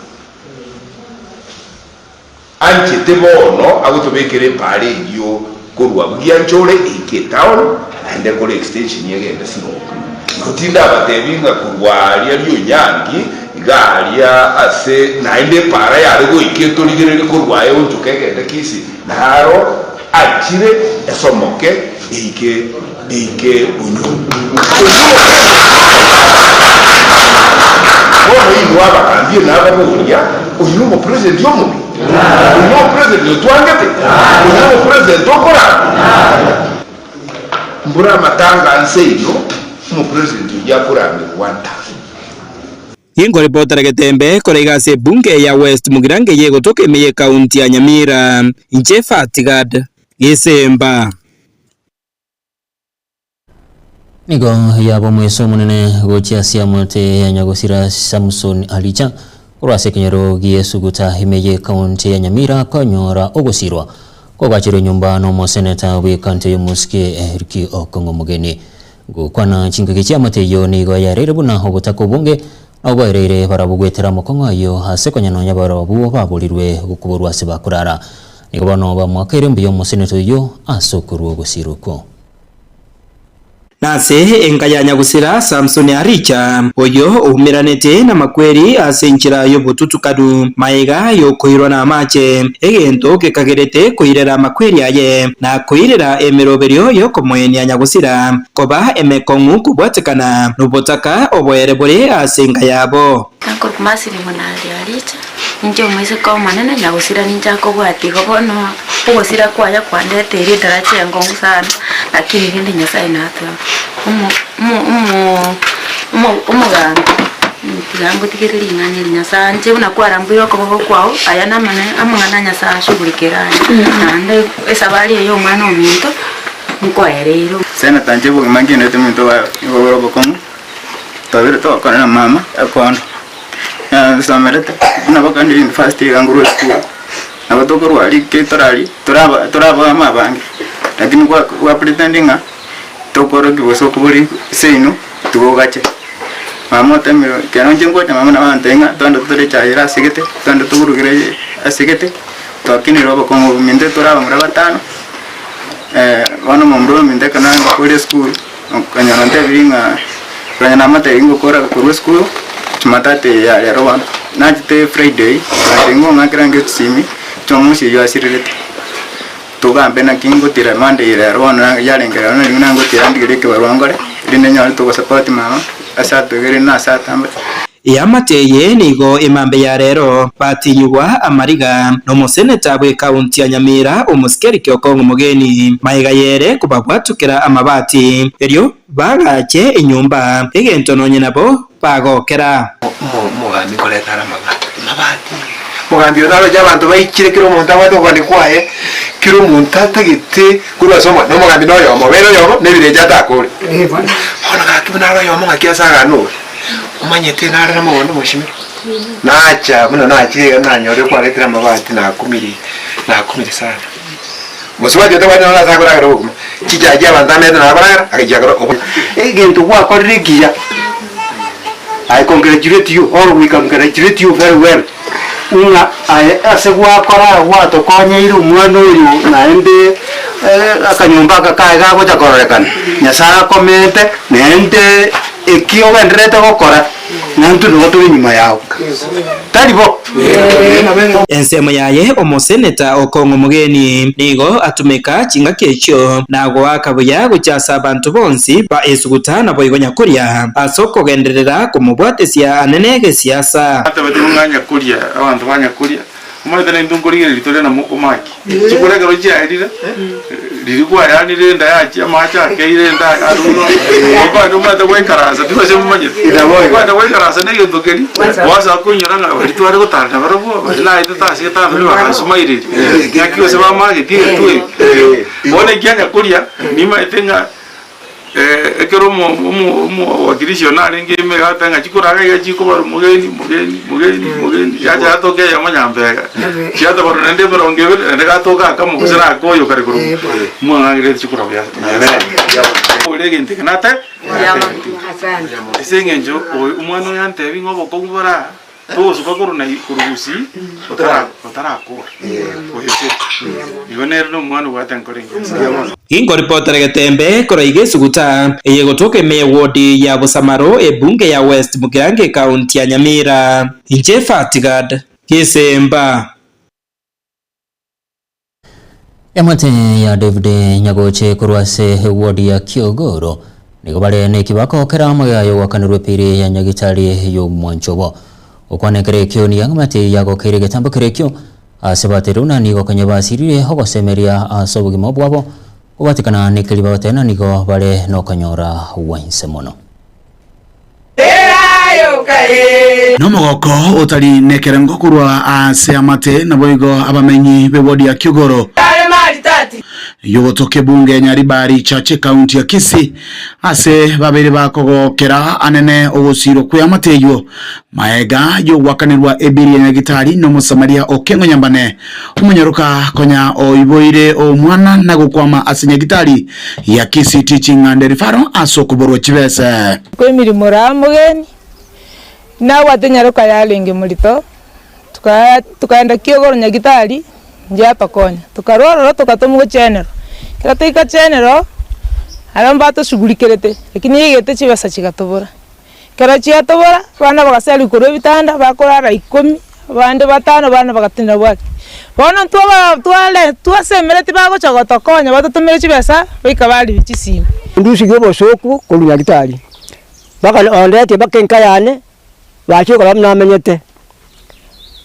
Anchete bono agotobekera epaara eyio korwa Bugianchore eike etown naende ekore extension egende Sironga. Igo tindabatebi ng'a korwa aria Rionyangi iga aria ase naende epaara yare goika etorigererie korwa aye onchoke egende Kisii naro achire esomoke eike eike Bonyunyu. Bono inwe abagambi nababoria, Oyio nomopresident omobe? Oyio nomopresident otwangete? Oyio nomopresident okorama? Mbura amatanga nse ino, omopresident oyio akoramerwa one term. Ninkoripotera Getembe kore iga ase ebunge ya West Mugirango eye egotoka ime y'ekaunti ya Nyamira. Inche Fatigad Gesemba. Nigo yaba omweso omonene gochia ase amate ya nyagosira Samson Alicha korwa ase ekenyoro gi'Esuguta ime y'ekaunti ya Nyamira konyora ogosirwa kogachirwe nyomba n'omoseneta bw'ekaunti y'Omosike Eric Okong'o Omogeni. Gokwana chingaki chi'amate eyio nigo yareire buna obotaka obonge nabo bwaereire barabwo goetera amokong'o ayio ase konya nonya barabwo baborirwe gokoborwa ase bakorara. Nigo bono bamoakeire mbuya omoseneta oyio ase okorua ogosirwa okwo. Nase enka ya nyagusira Samsoni Aricha, oyio oumeranete namakweri ase enchera y'obotutukanu, magega y'okoirwa namache, egento gekagerete koirera amakweri aye, na koirera emeroberio y'okomoenia nyagusira, koba emekong'u kobwatekana nobotaka oboere bore ase enka yabo. Nakorokwa Masiri Monari Aricha, Ninche omoiseke omonene, nyagosira ninche akobwatia igo bono ogosira kwaye kwandeteire edaracha enkong'u sana, lakini rende Nyasaye natoe omo omo omo omo omogambi tiga ngotigere ring'ana eri Nyasaye anche buna kwaramboire okoboko kwao, aya namane amang'ana a Nyasaye ashughulikere aya, naende esabari eye ya omwana ominto nkoereire. Senator inche bogima ngenderete omonto oye nigo bore obokong'u, twabere togokwana na mama akondo. Nasomerete buna bakande university iga nkorwa esukuru, nabo tokorwa aria ki torari toraba torabame abange, lakini gwa gwa pretend ng'a tokorokia gose okobori seino tigogache. Mama otemire ekero inche ngocha mama nabo agantebia ng'a twende totore echae ere ase gete, twende toburugere ase gete, twakinire obokong'u obo minto tore abamura batano, bono omomura ominto ekero nare esukuru. Okonyora ntebirie ng'a konya namatebi ngokora korwa esukuru jumatatu eye ya rero bono, nachete friday ngateba ng'akera nge chisimi jumamosi eywo asirerete, togambe naki ngotira monday eye rero bono yarenge rero nari buna ngotira ndigerie ekebarua nkore, erinde nyore togosupport mama ase atoegerire na ase atambe. Eamate eye nigo emambe ya rero batinyigwa amariga nomoseneta bw'ekaunti ya Nyamira omosike Eric Okong'o Mogeni magega yere kobabwatukera amabati erio bagache enyomba egento nonye nabo bagokera. Omogambi nkoreta are amabati, amabati. Omogambi oyo naroche abanto baichire kera omonto abwate okogania kwaye, kera omonto atagete korwa ase omogambi, na omogambi noyomo, obeire oyomo na ebirecha atakore. Bono gaki buna are oyomo ng'aki ase agane ore, omanyete nare na mogondo omoshime, nacha buna nachire iga nanyorire kwaretire amabati nakumire, nakumire sana. Mosubati otabwati nonya ase akoragera obokima, chichachi abanto amete nabo akoragera, agachia akora obo. Egento gwakorire ekiya, I congratulate you or we congratulate you very well, ng'a aye ase gwakora gwatokonyeire omwana oyo naende akanyomba aka kaye gagocha kororekana, Nyasaye akomente naende eki ogendererete gokora, naintwe nigo tore nyuma yao. Tari bo? Ensemo yaye omoseneta Okong'o Omogeni nigo atumeka chingaki echio na goaka buya gochia ase abanto bonsi ba Esuguta naboigo Nyakoria ase okogenderera komobwatesia anene gesiasa. Atebetie ng'a Nyakoria, abanto ba Nyakoria, omanyete naintwe nkorigereria tore na mokomaki. Chikura ekero chiaerire, riria kwayanire enda yachia amache akeire enda arure, okonyora omanyete goikaransa tibase momanyete. Okonyora goikaransa na egento keria, gwasoa koinyora ng'a baria tware gotara nabarabwo, baria naetete ase getanda bagansumairiri, ng'aki gose bamageti egetwe eke. Bono ekianya koria, nimanyete ng'a Ekero omowakilishi one arenge ime iga agateba ng'a chikura iga iga chikobarwa mogeni, mogeni, mogeni, mogeni, yacha yatoka eyemo nyambega, chiatabarwa naende emerongo ebere, naende gatoka akamo gose na aka oyo kare korwa mwang'ang'erete chikura buya ore egento eke nate ase eng'encho oyo omwana oyo antebi ng'a obokong'u bore aa. Togosuka korwa na korwa gusii otara otarakora oete. Igo nere nomwana obwate enkoro engiya sana. Inkoripotera getembe korwa iga esuguta eye egotoka ime ewodi ya Bosamaro ebunge ya West Mugirango ekaunti ya Nyamira. Inche Fatigad Gesemba. Emate ya David Nyagoche korwa ase eward ya Kiogoro nigo bare nekibako kera amagega y'ogoakanerwa epiiri ya Nyagitari y'omwancho obo. Gokwana ekero ekio nigo emate yagokeire egetambo kere ekio ase baterwe na nigo konya basirire ogosemeria ase obogima bwabo kobatekana nekeri bagoteba nigo bare nokonyora gwa inse mono. Nomogoko otari nekerengo korwa ase amate, naboigo abamenyi b'ewodi ya Kiogoro y'ogotoka ebunge ya Nyaribari Chache ekaunti ya Kisii ase babere bakogokera anene ogosirwa kw'eamate eywo maega y'ogoakanerwa ebiri ya Nyagitari n'Omosamaria Okengo Nyambane Omonyaroka konya oiboire omwana na gokwama ase Nyagitari ya Kisii Teaching and Referral ase okoborwa chibese. Kw'emirimo raa mogeni, nabwate nyaroka yarenge morito, tuka tukaenda kiogoro nyagitari, inche atokonya, tokarwa ororo togatomwa gochenero, ekero twaika chenero, aria mbatoshughulikerete, lakini egete chibesa chigatobora. Ekero chiatobora, abana bagaserigwa korwa ebitanda, bakorara ikomi, abande batano, abana bagatenena bwaki. Bono ntwaba tware twasemeretie bagocha gotokonya batotomere chibesa, goika baribia chisimi. Ndusirie obosooku korwa Nyagetari, mpaka ondetie mpaka enka yane, bachie korora buna namenyete.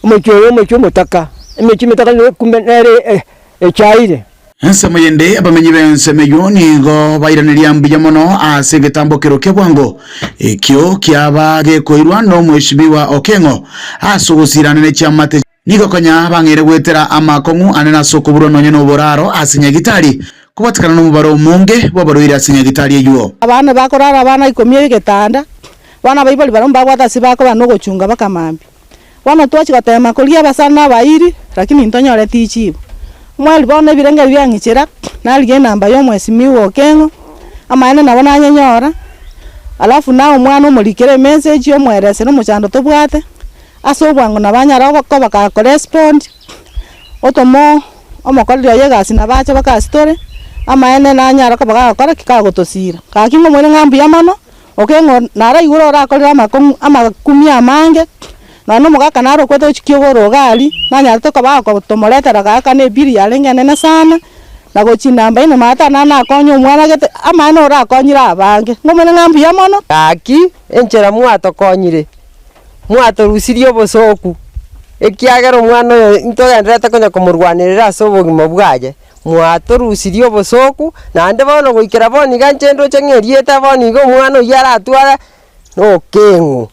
Omochie oyo omochie omotaka, emechie emetaka nigo kumbe nere echaire. Ensemo yende abamenyi b'ensemo eyio nigo bairaneria mbuya mono ase egetambokero kia bwango ekio kiaba gekoirwa n'omweshimiwa Okeng'o ase ogosirana ne chiamate. Nigo konya bang'eire goetera amakong'u anene ase okoburwa nonya noboraro ase Nyagitari, kobatikana nomobaro omonge bw'abarwaire ase Nyagitari eyio. Abana bakorara abana ikomi egetanda, bono abaibori barabwo mbabwate ase bakoba nogochunga mpaka mambia. Bono twachia gotema koria abasani na abairi, lakini ntonyoreti richibu. Omweri bono ebirengeri biang'ichera, narigia enamba ya omwesimiwa Okeng'o, amaene nabo nanyenyora, alafu naye omwana omorikere emessage omweresere omochando tobwate, ase obwango nabo anyare koba gakorespond, otome omokoreri oye egasi nabo ache mpaka ase tore, amaene nanyare koba gagokora ki? Kagotosira. Gaki ng'omoire ng'a mbuya mono. Okeng'o naraigure orakorire amakong'u amakumia amange, nonya na omogaka naro okwete gochia kiogoro iga aria, nanyarete koba agotomoretera gaakana ebiri yarenge enene sana, na gochia namba ine maate naro nakonya omwana gete, amaene orakonyire abange, ng'omanye ng'a mbuya mono. Gaki, enchera mwatokonyire, Mwatorusirie obosooku, ekiagera omwana oyo intogendererete konya komorwanerera ase obogima bwaye. Mwatorusirie obosooku, naende bono goikera bono iga inche ndoche ng'a erieta bono iga omwana oyio aratware nokeng'u.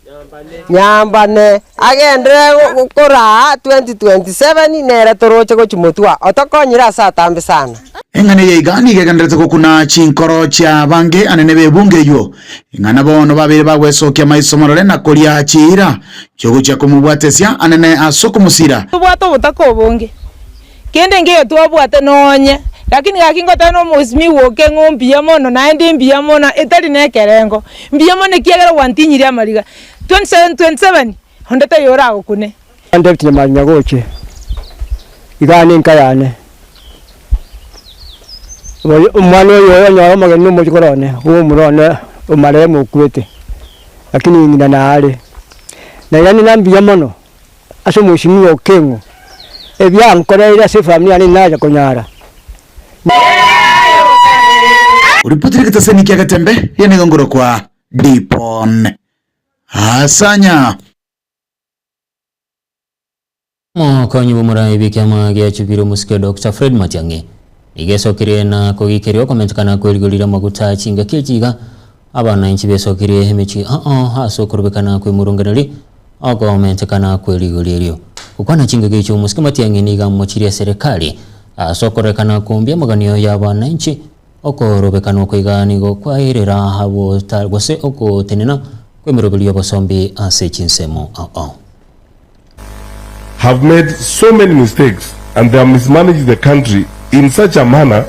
Nyambane, agenderere koraa 2027 nere toroche gochia motwe aa, otokonyire ase atambe sana. Eng'ana eye iga nigo egendererete gokuna chinkoro chi'abange anene b'ebungo eyio, ing'ana bono babeire bagwesokia maiso marore na koria chiira chi'ogochia komobwatesia anene ase okomosira. Tobwate obotaka obonge, kende nkeiyo twabwate nonye, lakini gaki ngoteba na omosimiwa oke ng'o mbuya mono naende mbuya mono etari na ekerengo, mbuya mono ekiagera gwantinyirie amariga 27 27 onde taiyo oragokune. David Nyamari Nyagoche, igaa nenka yane. Oyo omwana oyo onyora omogeni na omochokoro one, bwa omura one omarehemu okwete, lakini ng'ina nare. Na yaani na mbuya mono ase omweshimiwa Okeng'o, ebiankoreire ase efamiri yane nacha konyara. Oripoti rigetaseni kia Getembe riane nigo nkorokwa Dipon Asanya. Omokonyi bw'omorai bw'ekiama gia Jubilee omosike Doctor Fred Matiang'i nigo esokirie na kogikeria okomentekana kw'erigori ri'amaguta chingaki echi iga abananchi besokirie emechie ao ase okorobekana kw'emurungeneri okomentekana kw'erigori erio. Gokwana chingaki echi omosike Matiang'i nigo amochirie eserekari ase okorekana kombia amaganio y'abananchi okorobekana oko iga nigo kwaerera abwo gose ogotenena kw'emeroberio y'obosombi ase chinsemo ao ao. have made so many mistakes and they have mismanaged the country in such a manner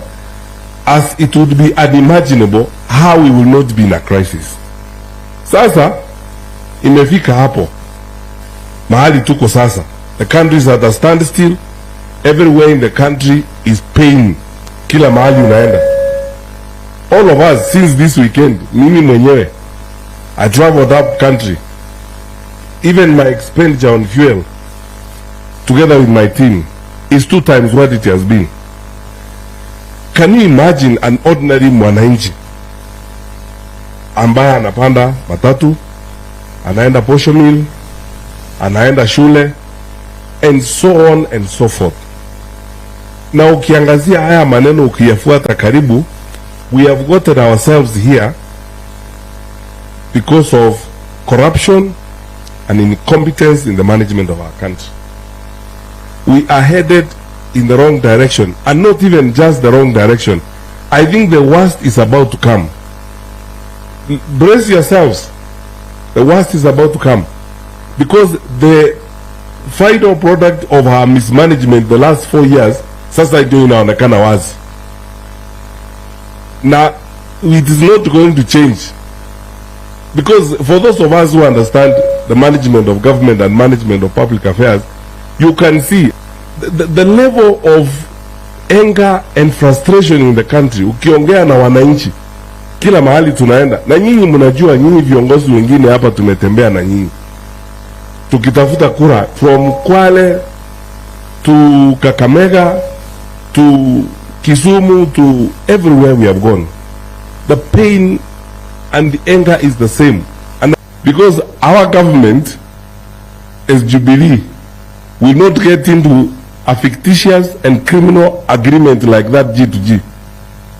as it would be unimaginable how we will not be in a crisis. Sasa imefika hapo mahali tuko sasa, the country is at a standstill, everywhere in the country is pain, kila mahali unaenda. All of us since this weekend, mimi mwenyewe I traveled up country even my expenditure on fuel together with my team is two times what it has been. Can you imagine an ordinary mwananchi ambaye anapanda matatu, anaenda posho mill, anaenda shule and so on and so forth. Na ukiangazia haya maneno ukiyafuata karibu, we have gotten ourselves here because of corruption and incompetence in the management of our country. We are headed in the wrong direction, and not even just the wrong direction. I think the worst is about to come. Brace yourselves. The worst is about to come. Because the final product of our mismanagement the last four years sasa ndio inaonekana wazi na it is not going to change because for those of us who understand the management of government and management of public affairs you can see the, the, the level of anger and frustration in the country ukiongea na wananchi kila mahali tunaenda na nyinyi mnajua nyinyi viongozi wengine hapa tumetembea na nyinyi tukitafuta kura from Kwale to Kakamega to Kisumu to everywhere we have gone the pain and the anger is the same and because our government as Jubilee will not get into a fictitious and criminal agreement like that G to G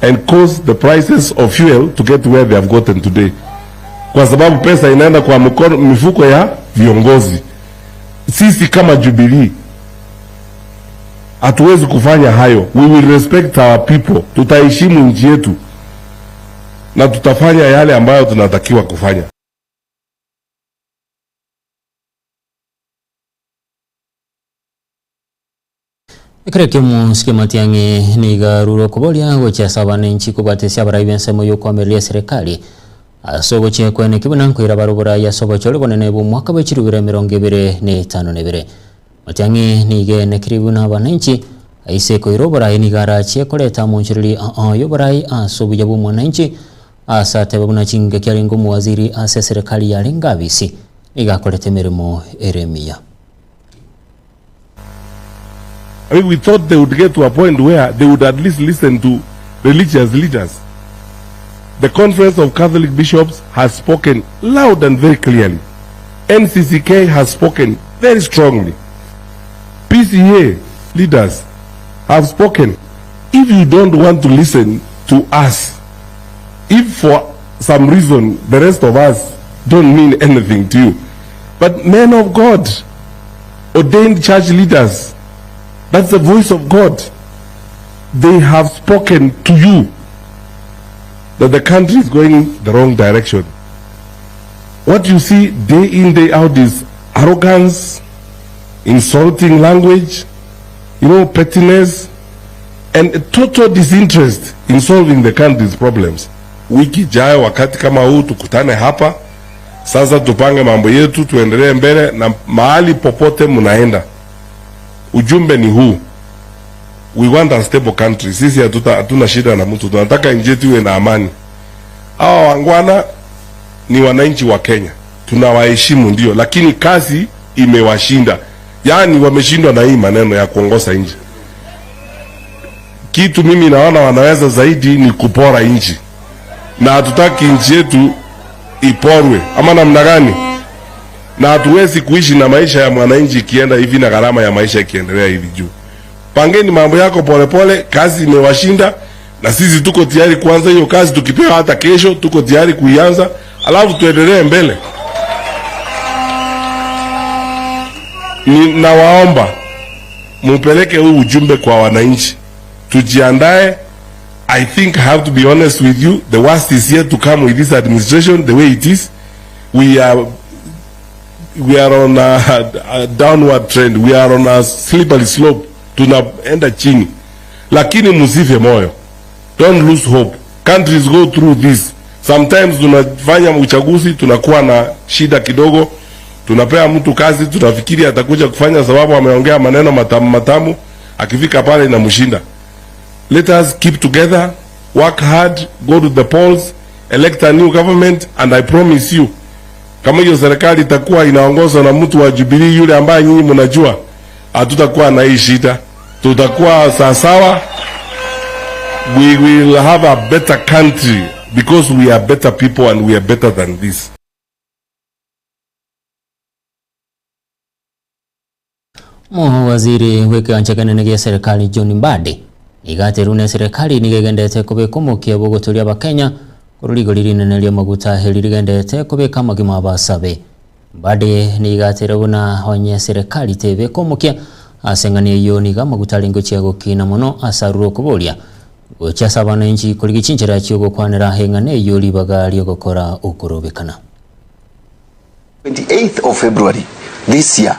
and cause the prices of fuel to get where they have gotten today, kwa sababu pesa inaenda kwa mkono, mifuko ya viongozi. Sisi kama Jubilee hatuwezi kufanya hayo. We will respect our people, tutaheshimu nchi yetu na tutafanya yale ambayo tunatakiwa kufanya. Ekero ekio omosike Matiang'i nigo arure okoboria gochia ase abananchi kobwatesia abarai b'ensemo y'okoamereria eserekari ase ogochia kweneki buna nkoira bare oborai ase obochori bonene bw'omwaka bwe chirubira 25. Matiang'i nigo enekire buna abananchi aise koira oborai nigo arachie koreta amonchoreri ao y'oborai ase obuya bw'omwananchi ase atebe buna chingaki arenge omowaziri ase eserekari yarenge abisi nigo akorete emeremo ere emiya. I mean, we thought they would get to a point where they would at least listen to religious leaders. The Conference of Catholic Bishops has spoken loud and very clearly. NCCK has spoken very strongly. PCA leaders have spoken. If you don't want to listen to us, if for some reason the rest of us don't mean anything to you, but men of God, ordained church leaders, that's the voice of God. They have spoken to you that the country is going the wrong direction. What you see day in, day out is arrogance, insulting language, you know, pettiness, and a total disinterest in solving the country's problems. Wiki ijayo wakati kama huu tukutane hapa sasa, tupange mambo yetu, tuendelee mbele na mahali popote mnaenda. Ujumbe ni huu, we want a stable country. Sisi hatuta hatuna shida na mtu, tunataka nchi yetu iwe na amani. Hawa wangwana ni wananchi wa Kenya, tunawaheshimu ndio, lakini kazi imewashinda, yaani wameshindwa na hii maneno ya kuongoza nchi. Kitu mimi naona wanaweza zaidi ni kupora nchi, na hatutaki nchi yetu iporwe, ama namna gani? Na hatuwezi kuishi na maisha ya mwananchi ikienda hivi na gharama ya maisha ikiendelea hivi juu. Pangeni mambo yako polepole, kazi imewashinda na sisi tuko tayari kuanza hiyo kazi, tukipewa hata kesho tuko tayari kuianza, alafu tuendelee mbele. Ninawaomba mupeleke huu ujumbe kwa wananchi, tujiandae. I think I have to be honest with you, the worst is yet to come with this administration the way it is. We are we are on a, a downward trend, we are on a slippery slope, tunaenda chini, lakini msife moyo, don't lose hope. Countries go through this sometimes. Tunafanya uchaguzi tunakuwa na shida kidogo, tunapea mtu kazi, tunafikiri atakuja kufanya sababu ameongea maneno matamu matamu, akifika pale inamshinda. Let us keep together, work hard, go to the polls, elect a new government, and I promise you kama hiyo serikali itakuwa inaongozwa na mtu wa Jubilee yule ambaye nyinyi mnajua, hatutakuwa na hii shida, tutakuwa sawasawa. We will have a better country because we are better people and we are better than this. Omowaziri bw'ekegancha ekenene gia serikali John Mbadi nigo aterwe na eserekari nigo egenderete kobeka omokia bw'ogotoria abakenya korwa rigori rinene ri'amaguta eri rigenderete kobeka amagima abasabe. Mbadi nigo aterwe buna onye eserekari tebeka omokia ase eng'ana eyio nigo amaguta arenge gochia gokina mono ase arure okoboria gochia ase abananchi korigia chinchera chi'ogokwanera eng'ana eyio ribaga ri'ogokora okorobekana. 28th of February this year,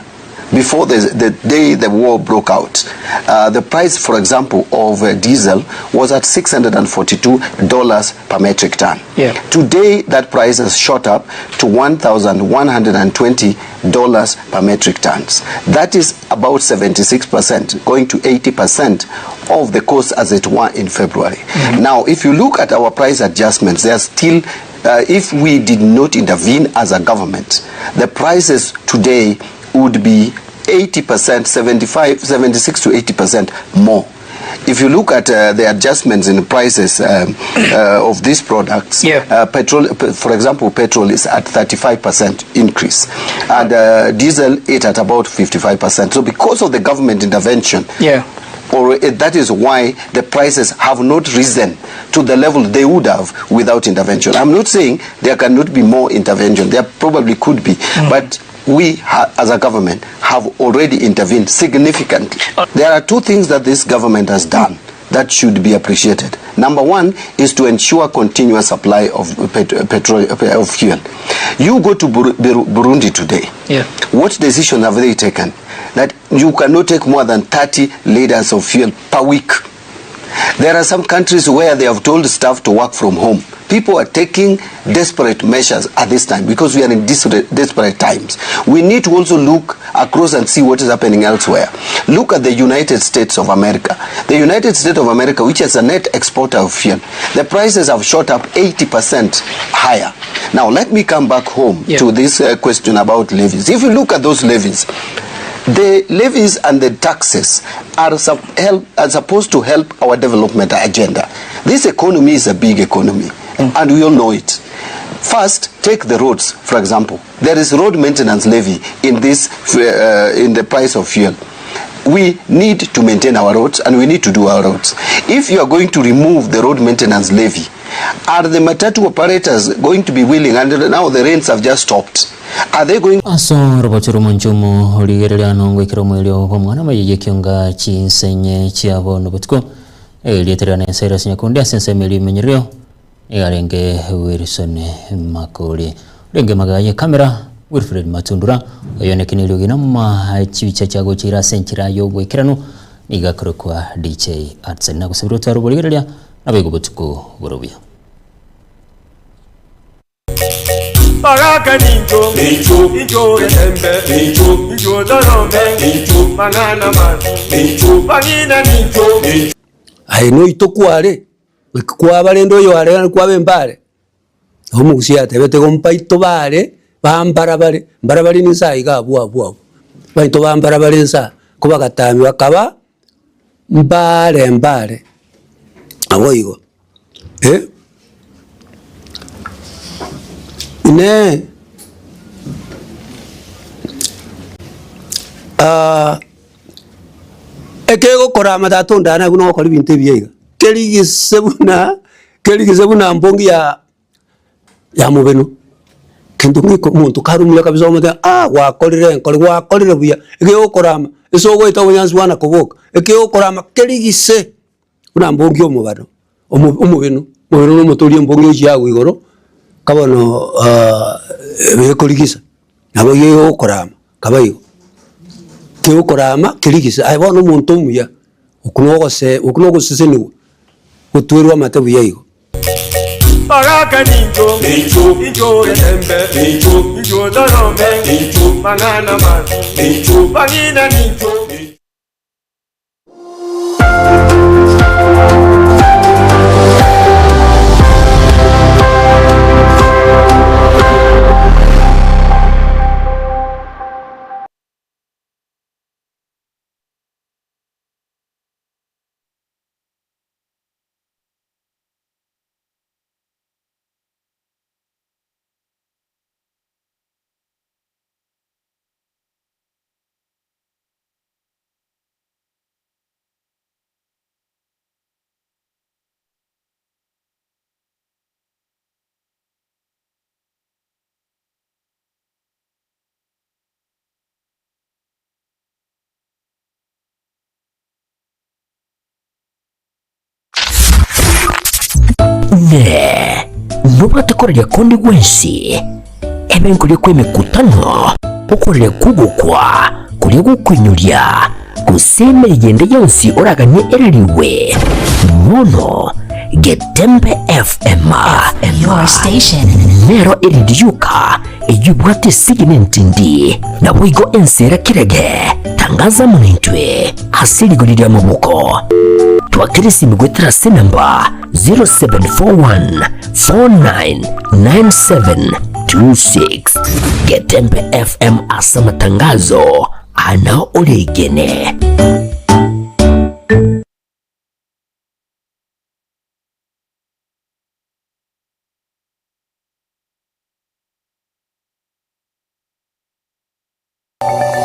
before the, the day the war broke out, uh, the price, for example, of uh, diesel was at $642 per metric ton. Yeah. Today, that price has shot up to $1,120 per metric tons. That is about 76%, going to 80% of the cost as it were in February. Mm-hmm. Now, if you look at our price adjustments, they are still uh, if we did not intervene as a government, the prices today would be 80%, 75, 76 to 80% more. If you look at uh, the adjustments in prices um, uh, of these products, uh, petrol, p- for example, petrol is at 35% increase, and uh, diesel it at about 55%. So because of the government intervention, Yeah. or uh, that is why the prices have not risen to the level they would have without intervention. I'm not saying there cannot be more intervention. There probably could be, but we ha- as a government have already intervened significantly. There are two things that this government has done that should be appreciated. Number one is to ensure continuous supply of pet- petrol of fuel. You go to Bur- Bur- Burundi today. Yeah. What decision have they taken? That you cannot take more than 30 liters of fuel per week. There are some countries where they have told staff to work from home. People are taking desperate measures at this time because we are in desperate, desperate times. We need to also look across and see what is happening elsewhere. Look at the United States of America. The United States of America, which is a net exporter of fuel, the prices have shot up 80% higher. Now, let me come back home Yeah. to this uh, question about levies. If you look at those levies, the levies and the taxes are, sup- help, are supposed to help our development agenda. This economy is a big economy, and we all know it. First, take the roads, for example. There is road maintenance levy in this, in the price of fuel. We need to maintain our roads and we need to do our roads. If you are going to remove the road maintenance levy, are the matatu operators going to be willing, and now the rains have just stopped, are they going Ase orobacho rw'omonche omo rigereria nongoikera omoerio bw'omwana amayia y'ekionga chinsenye chiabo nobotuko, erieta riane Cyrus Nyakundi ase ensemo eria emenyererio Nigo arenge Wilson Makori. Orenge magega ye camera Wilfred Matundura oyonekeneire eriogi na chibicha chiagochire ase enchera y'oboikeranu nigo akorokwa DJ Hudson. Nagosabire otware oborigereria naboigo botuko bore obuya. Baraka nincho, nincho, nincho getembe, nincho, nincho dorome, nincho, mang'ana mabi, nincho, bang'ina nincho, nincho. Aye noito kware, Goika kwaba rende oyoare naende kwaba embare, nabo omogusii atebete igo mbaito bare bambarabare, mbarabare ninsa iga abwo abwo abwo, baito bambarabare nsa, ko bagatamia bakaba mbare mbare, nabo igo eh. Inee ekegokora amatato ondane buna ogokora ebinto ebiya iga. Kerigise buna kerigise buna mbongi ya ya mobeno, kento ng'iko omonto kare omuya kabisa omotebia ah gwakorire enkori gwakorire buya, egegokorama ase ogoeta obonyansi bwana koboka, ekegokorama kerigise buna mbongi omobano omo omobeno, omobeno na omote oria embongi ochia agwo igoro, ka bono ebekorigisa, nabo iga egokorama kaba igo. Kegokorama kerigise, aye bono omonto omuya. Okwo nogose okwo nogosesenigwa gotwerwe amate buya igo. Baraka nincho, nincho, nincho getembe, nincho, nincho dorome, nincho, mang'ana mabi, nincho, bang'ina nincho. Inee! Nobwate koraria konde gwensi, ebe nkoria kw'emekutano, okoraria kw'ogokwa koria gokoinyoria, gose emeriga ende yonsi oraganie erariwe? Bono Getembe FM Your station. nero erindi yoka eyio ebwate esegi na entindi, naboigo ense era kerege. Tangaza amo naintwe ase rigori ri'amaboko. Twakere esimi goetera ase enamba 0741499726. Getembe FM ase amatangazo ana oregene.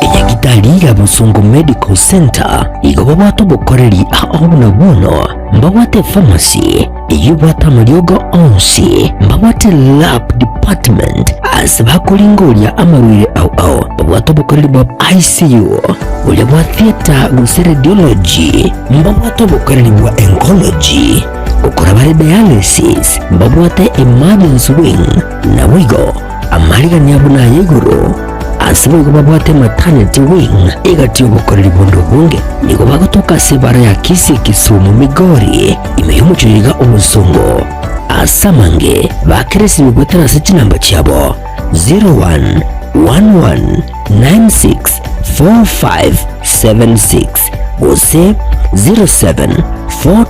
Enyagitari ya Bosongo Medical Centre igo babwate obokoreri ao buna bono mbabwate epharmacy eyio ebwate amariogo onsi, mbabwate lab department ase bakoringoria amarwaire ao ao, babwate obokoreri bwa ICU, boria bwa theatre gose radiology, mbabwate obokoreri bwa oncology, gokora bare dialysis, mbabwate emergency wing naboigo Amarigani abo naya igoro, ase boigo babwate maternity wing egati y'obokoreri bonde obonge. Nigo bagotoka ase ebara ya Kisii Kisumu Migori ime y'omochie iga obosongo. Ase amange bakera esimi goetera ase chinamba chiabo 0111964576 gose 0742.